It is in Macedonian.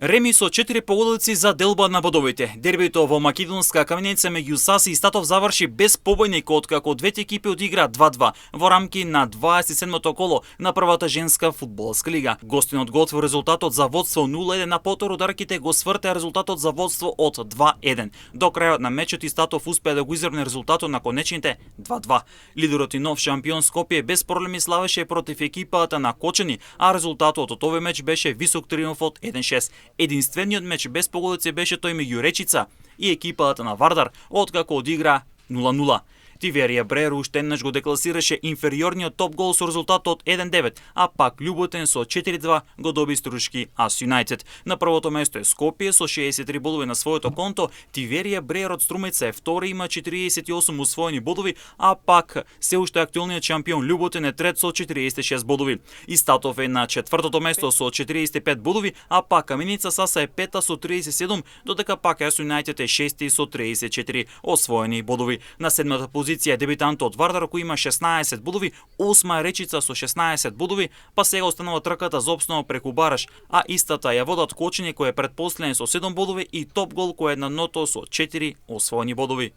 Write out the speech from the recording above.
Реми со 4 погодици за делба на бодовите. Дербито во македонска каменица меѓу САС и Статов заврши без победник, откако двете екипи одигра 2-2 во рамки на 27-то коло на првата женска фудбалска лига. Гостинот го отвори резултатот за водство 0-1, на потор ударките го свртеа резултатот за водство од 2-1. До крајот на мечот и Статов успеа да го изравна резултатот на конечните 2-2. Лидерот и нов шампион Скопје без проблеми славеше против екипата на Кочани, а резултатот од овој меч беше висок триумф од 1-6. Единствениот меч без погодици беше тој меѓу Речица и екипата на Вардар, откако одигра 0-0. Тиверија Бреер уште еднаш го декласираше инфериорниот топ гол со резултат од 1-9, а пак Љуботен со 4-2 го доби струшки АС Юнајтед. На првото место е Скопје со 63 бодови на своето конто, Тиверија Бреер од Струмица е втори, има 48 усвоени бодови, а пак се уште актуелниот шампион Љуботен е трет со 46 бодови. И Статов е на четвртото место со 45 бодови, а пак Каменица САС е пета со 37, додека пак АС Юнајтед е шести со 34 освоени бодови. На седмата позиција дебитантот Вардар кој има 16 бодови, осма е Речица со 16 бодови, па сега останува трката за опстанок преку бараж, а истата ја водат Кочани кој е претпоследен со 7 бодови и топ гол кој е на ното со 4 освоени бодови.